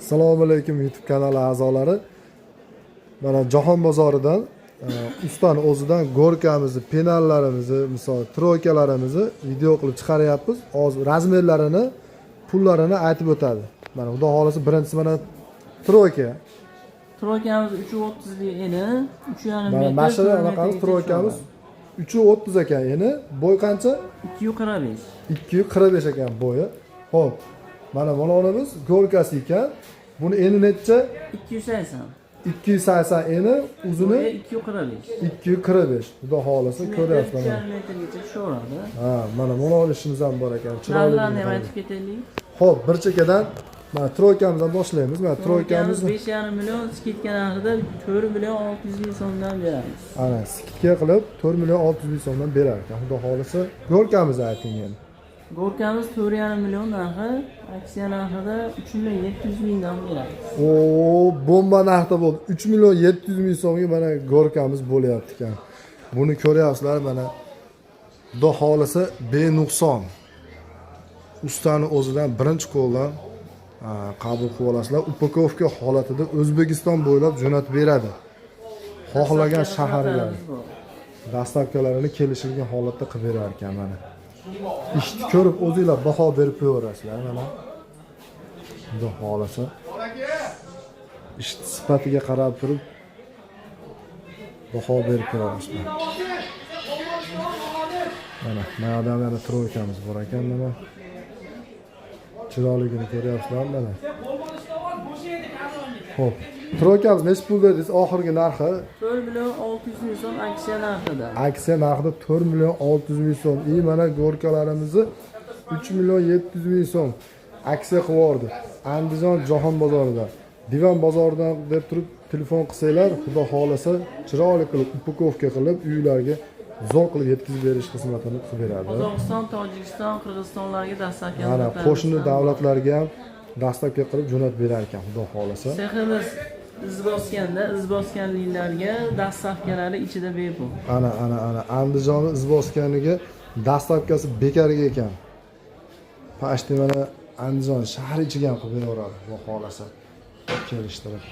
Assalomu alaykum, YouTube kanali a'zolari. Mana, Jahon bozoridan ustani o'zidan горка mizni, penallarimizni, misol, тройка larimizni video qilib chiqaryapmiz. Hozir размер larini, pullarini aytib o'tadi. Mana, xudo xohlasa, birinchisi mana тройка. Тройка miz 3,30lik eni, 3,5 Mana metr. mana shu 4 anaqamiz metrgacha. Тройка miz 3,30 ekan eni, bo'y qancha? 2,45. 2,45 ekan bo'yi. Xo'p, mana manonimiz горка si ekan. Buni eni necha? 280. 280 eni, uzuni? Bo'yi 2,45. 2,45. Xudo xohlasa, ko'ryapsizlar mana. 3,5 metrgacha tushaveradi. Ha, mana mana ishimiz ham bor ekan. Chiroyli. Narxlarni ham aytib ketaylik. Xo'p, bir chekkadan mana тройка mizdan boshlaymiz. Mana Тройка miz тройка miz 5,5 million, скидка narxida 4 million 600 ming so'mdan beramiz. Ana, скидка qilib 4 million 600 ming so'mdan berar ekan. Xudo xohlasa, горка mizni ayting endi. Горка miz 4,5 million narxi, aksiya narxida 3 million 700 mingdan beramiz. O, bomba narxda bo'ldi. 3 million 700 ming so'mga mana горка miz bo'lyapti ekan. Buni ko'ryapsizlar mana. Xudo xohlasa, benuqson. Ustani o'zidan birinchi qo'ldan qabul qilib olasizlar. Упаковка holatida O'zbekiston bo'ylab jo'natib beradi. Xohlagan shaharga. Xizmatlarimiz bor. Доставка larini kelishilgan holatda qilib berar ekan mana. Ishni ko'rib o'zinglar baho berib qo'yaverasizlar mana. Xudo xohlasa. Ish sifatiga qarab turib baho berib qo'yaverasizlar. Mana, mana yoqda ham yana тройка miz bor ekan mana. Chiroyligini ko'ryapsizlar mana. Xo'p, тройка miz nechi pul dedingiz oxirgi narxi? 4 million 600 ming so'm aksiya narxida. Aksiya narxida 4 million 600 ming so'm. И mana горка larimizni 3 million 700 ming so'm aksiya qilib yubordi. Andijon Jahon bozorida. Divan bozoridan deb turib telefon qilsanglar, xudo xohlasa, chiroyli qilib упаковка qilib uylarga zo'r qilib yetkazib berish xizmatini qilib beradi. Qozog'iston, Tojikiston, Qirg'izistonlarga доставка. Mana, qo'shni davlatlarga ham доставка qilib jo'natib berar ekan, xudo xohlasa. Seximiz Izbosganda, izbosganliklarga доставка lari ichida bepul. Ana, ana, ana, Andijonni Izbosganiga доставка si bekorga ekan. Почти mana Andijon shahar ichiga ham qilib beraveradi, xudo xohlasa. Kelishtirib.